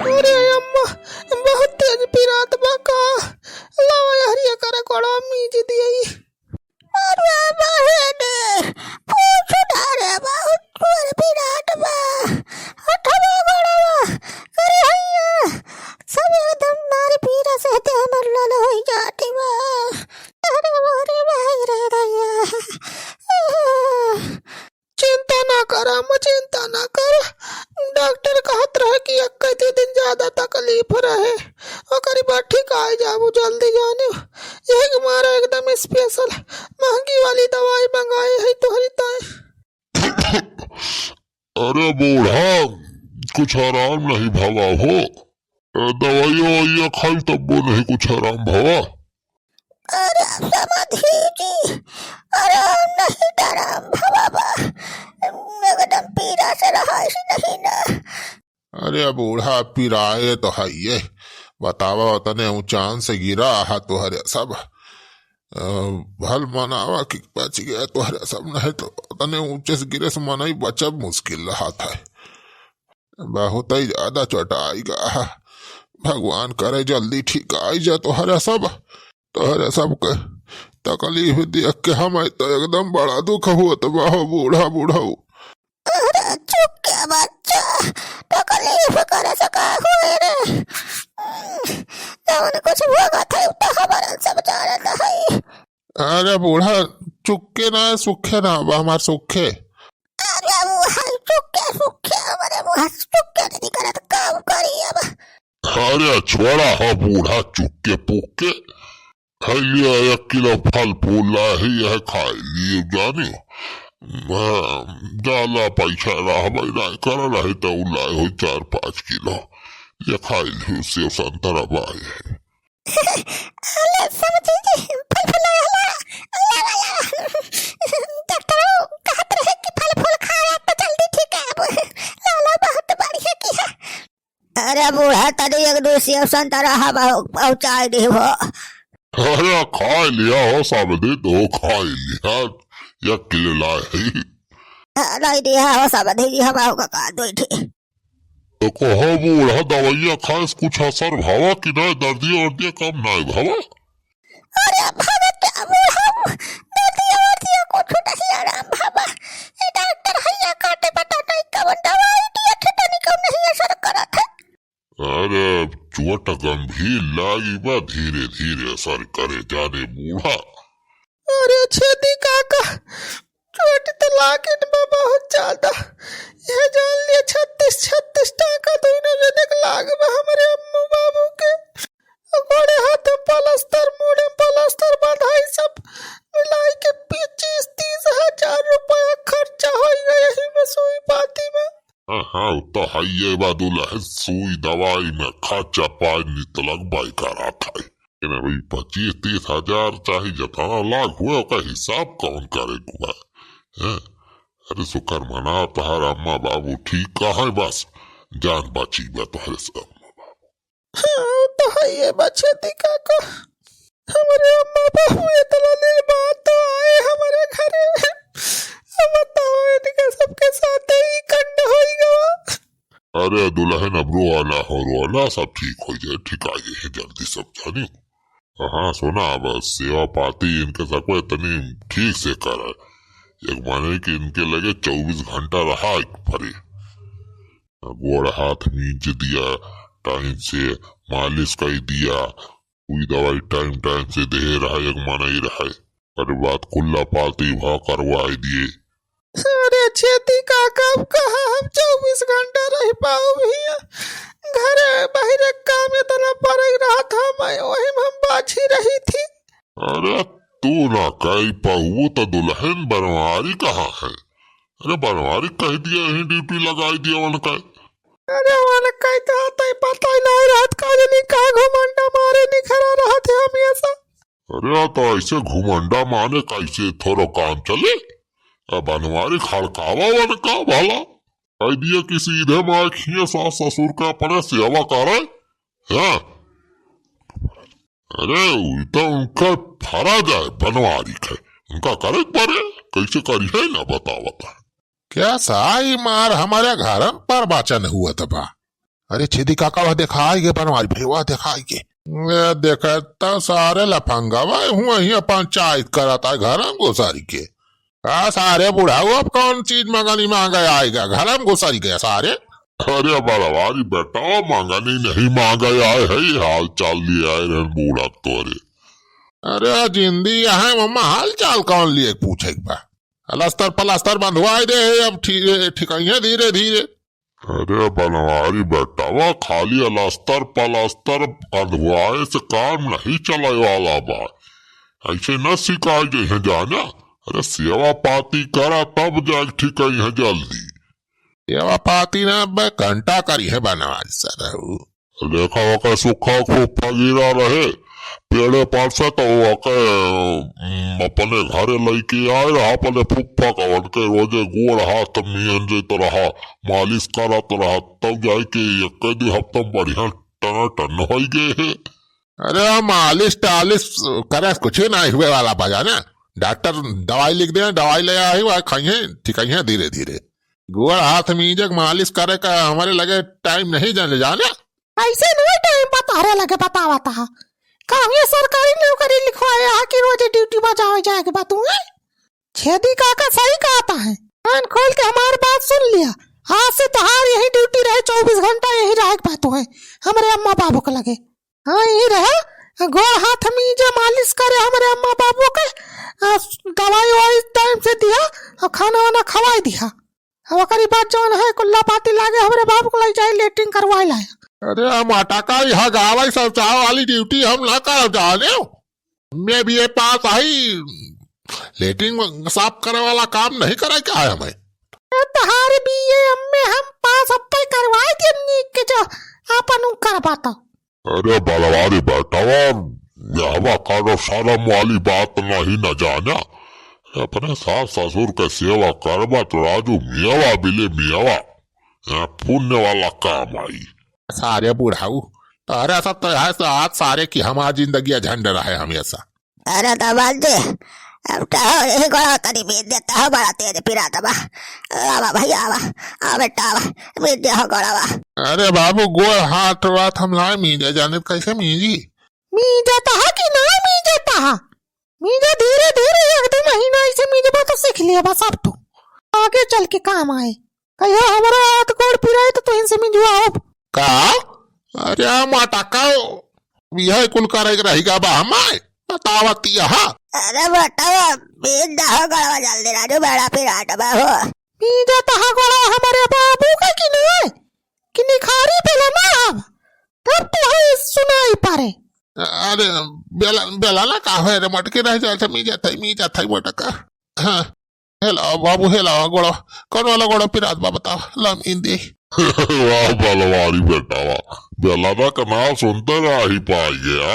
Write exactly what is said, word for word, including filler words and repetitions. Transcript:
अरे अम्मा, बहुत तेज पिरात बा का? लावा यहरिया करे कोड़ा मीज दियई। अरे बहिनी, पूछ ना रे, बहुत जोर पिरात बा। हथवा गोड़वा, अरे हैया, सब एकदम मार पीरा से देह मल्लल होई जात बा। अरे मोरे भाई रे दैया। चिंता ना कर अम्मा, चिंता ना कर। डॉक्टर कहत रहे कि एक्के दू दिन ज्यादा तकलीफ रहे, ओकरी बाद ठीक आइ जाबू जल्दी जाने। यही के मारे एकदम special महंगी वाली दवाई मंगाई है तोहरी ताई। अरे बूढ़ा, कुछ आराम नहीं भवा हो? अ, दवाइयो ववाइयो खाई तब्बो नहीं कुछ आराम भवा। अरे समधी जी, आराम नहीं आराम भवा बा, एकदम पीरा से रहाइश नहीं ना। अरे बूढ़ा, पिराए तो है ये, बतावा, तने ऊंचान से गिरा हा तोहरे सब। अ, भल मनावा कि बच गया तोहरे सब, नहीं तो तने ऊंचे से गिरे से मनई बचब मुश्किल रहत है। बहुत ही ज्यादा चोटाइ गा। भगवान करे जल्दी ठीक आइ जा तोहरा सब। तोहरा सब के तकलीफ देख के हमें तो एकदम बड़ा दुख होत बा हो बूढ़ा बुढ़ऊ। अरे चुप के बच्चा, तकलीफ करे से का होए रे? जवन कुछ भोगत है उ तो हमारा सब जानत है। अरे बूढ़ा, चुक्के ना, सुखे ना, अब हमार सुखे। अरे वो है चुक्के सुखे, हमारे मुँह से चुक्के नहीं निकलत, काम करी अब। अरे छोड़ा हो बूढ़ा चुक्के पुक्के, खाई लिया एक किलो फल फूल लाए है, यह खाई लिए जानी। हाँ, ज्यादा पैसा रहबे ना कर रहे तो उ लाए हो चार पाँच किलो, ये खाई लियो सेव संतरा बाए है। अरे समधी जी, फल फूल लगा ला, लगा ला। डॉक्टर कहत रहे कि फल फूल खाए तो जल्दी ठीक है। अब ला ला, बहुत बढ़िया किहा। अरे बूढ़ा, तनी एक दो सेव संतरा हवा पहुँचाइ दी हो। अरे खाइ लिया हो समधी, तो खाइ लिया, एक किलो लाए है। हाँ, नहीं दिया हो समधी जी, हवा का का दो ठी। तो कहो बूढ़ा, दवाइया खाए से कुछ असर भवा कि नहीं? दर्दिया वर्दिया कम नहीं भवा? अरे भगत बूढ़ा, दर्दिया वर्दिया कुछ नहीं आराम भवा। ये डॉक्टर हैया काटे पता नहीं कवन दवाई दिया थे, तनी कम नहीं असर करत है। अरे चोट गंभीर लागी बा, धीरे धीरे असर करे जाने बूढ़ा। अरे छेदी काका, चोट त लागिन बा बहुत ज्यादा। यह जान लिया छत्तीस छत्तीस टाका दोनों जने के लाग बा हमरे अम्मू बाबू के। गोड़े हाथ में पलस्तर, मूड़े में पलस्तर बंधाई, सब मिलाई के पच्चीस तीस हजार रुपया खर्चा होई गए यही में सुई पाती में। हाँ, हाँ, उ तो हइये बा दुलहन, सुई दवाई में खर्चा पानी तो लगबे करत है। लेकिन अभी पच्चीस तीस हजार चाहे जतना लाग हुए, ओकर हिसाब कौन करे के बा? हैं? अरे शुक्र मना, तोहार अम्मा बाबू ठीक कहाँ है, बस जान बची बा तोहरे से अम्मा बाबू। हाँ, उ तो हइये बा छेदी काका। हमरे अम्मा बाबू इतना दिन बाद तो आए हमरे घरे। अब बताओ, इनके सबके साथ ही कंड होई गवा। अरे दुलहन, अब रोआ ना हो, रोआ ना, सब ठीक होइ जाए, ठीक आ जाए जल्दी सब जानी। हाँ सुना, अब सेवा पाती इनके सबको इतनी ठीक से करे, एक माने कि इनके लगे चउबीस घंटा रहा एक परी। गोड़ हाथ मींज दिया, टाइम से मालिश कइ दिया, सुई दवाई टाइम टाइम से देहे रहा, एक मनई रहा। अरे बात कुल्ला पाती भा करवाई दिए। अरे छेदी काका, अब कहाँ हम चउबीस घंटा रह पाउब हियाँ? घरे बहिरे काम इतना पड़े रहत है, मैं वही में हम बाझी रही थी। अरे तू ना कइ पाउबू तो दुलहन बनवारी कहाँ है? अरे बनवारी कह दिया, यहीं ड्यूटी लगाई दिया उनका। अरे उनका तो तई पता ही नहीं रहत का जानी का घुमंडा मारे निखरा रहत है हमेशा। अरे तो ऐसे घुमंडा माने कैसे थोड़ो काम चले? अब बनवारी खड़कावा उनका भला। कह दिया कि सीधे माँ खिए सास ससुर का अपने सेवा करे। हाँ। अरे, उ तो उनका फर्ज है, बनवारी के। उनका करे के परे, कैसे करी है ना बतावत है। या साई मार हमरे घरन पर बाचन हुआ त बा। अरे छेदी काका, वह देखाई गे बनवारी भैया, वह देखाई गे। ए, देखत त सारे लफंगा बा, हुआ हियाँ पंचायत करत आए घरन घुसरी के। आ सारे बुढ़ाऊ, अब कौन चीज मंगनी मांगे आएगा, घरन घुसरी गया सारे। अरे बनवारी बेटा, मंगनी नहीं मांगे आए है, हाल चाल लिए आए रहन बूढ़ा तोरे। अरे जिंदी यहाँ मम्मा हाल चाल कौन लिए पूछे के बा? अलस्तर पलस्तर बंधवाई दे, अब ठी-, ठिकाइए धीरे धीरे। अरे बनवारी बेटवा, खाली अलस्तर पलस्तर बंधवाए से काम नहीं चले वाला बा। ऐसे न सिखाई जइहे जाना। अरे सेवा पाती करा तब जाके ठिकाइहे जल्दी। सेवा पाती ना, अब घंटा करिहे बनवारी सरऊ। देखा ओकर सुखा फुफ्फा गिरा रहे पेड़े पर से, तो ओके, उम, अपने घरे लइके आए रहा अपने फुफ्फा का, उनके रोजे गोड़ हाथ मियन जैत रहा, मालिश करत रहा, तब जाए के एक दो हफ्ता में बढ़िया टनाटन होइ गए है। अरे मालिश टालिश करे से कुछ ही नहीं हुए वाला बा जाना, डॉक्टर दवाई लिख दे, दवाई ले आई, वह खाइए, ठिकाइए धीरे धीरे। गोड़ हाथ मीजे के मालिश करे का हमरे लगे टाइम नहीं जाने जाना। ऐसे नहीं टाइम बा तोहरे लगे बतावत हा। का हम ये सरकारी नौकरी लिखवाए हा कि रोज ड्यूटी पर जावे जाए के बा तू, हैं? छेदी काका सही कहत है। कान खोल के हमार बात सुन लिया। आज से तोहार यही ड्यूटी रहे, चउबीस घंटा यही रहे के बा तू, हैं? हमरे अम्मा बाबू के लगे। हाँ, यही रहे। गोड़ हाथ मीजे मालिश करे हमरे अम्मा बाबू के। आ, दवाई ववाई टाइम से दिया और खाना वाना खवाई दिया। अब ओकरी बाद जौन है कुल्ला पाती लागे हमरे बाबू को लई जाए लेटरिन करवाए लाए। अरे हम अटका यहाँ गावे शौचालय वाली ड्यूटी हम ना करब जाने। मैं बीए पास आई, लेटरिन साफ करे वाला काम नहीं करे का है हमें? अरे तोहार बीए एमए हम पास अब तक करवाए दिए नीक के जो आपन उ करवाता। अरे बलवारी बेटवा, यहवा कौनो शरम वाली बात नहीं न जाना। अपने सास ससुर के सेवा करबा तो राजू मियावा बिले मियावा, यहाँ पुण्य वाला काम आई। सारे बुढ़ाऊ, तोहरा सब तो है साथ सारे की हमार जिंदगी झंड रहे हमेशा। अरे दामाद जी, अब तो हो यही गोड़ा तनी मीज देता हो, बड़ा तेज पिरात बा। आवा भैया, आवा, आ बेटा, आवा, मीज दे हो गोड़वा। अरे बाबू, गोड़ हाथ वाथ हम ना मीजे जाने, कैसे मीजी? मीजत हा कि ना मीजत हा? मीजा धीरे धीरे, एक दो महीना ऐसे मीजबा तो सीख लिया बस अब तो। आगे चल के काम आए। कहियो हमरो हाथ गोड़ पिराए तो तोहिन से मिंजवाओ। का? अरे माता का, यह कुल करे के रही गा बा हमारे? बतावत यह। अरे बेटा, बीज दहो गड़वा जल्दी राजू, बड़ा पिरात बा हो। बीज दहो गड़वा हमारे बाबू का कि नहीं? कि निखारी बेला ना हम? तब तो है सुनाई पारे। अरे बेला, बेला ना का है रे मटके रह जाए, मीजा था, मीजा था मटका। हाँ। हेला बाबू, हेला गोड़वा, कौन वाला गोड़वा पिरात बा बतावा, ला मीज दे। वाह बलवारी बेटा वाह, बेलाना का नाम सुनते ना ही पाई गया।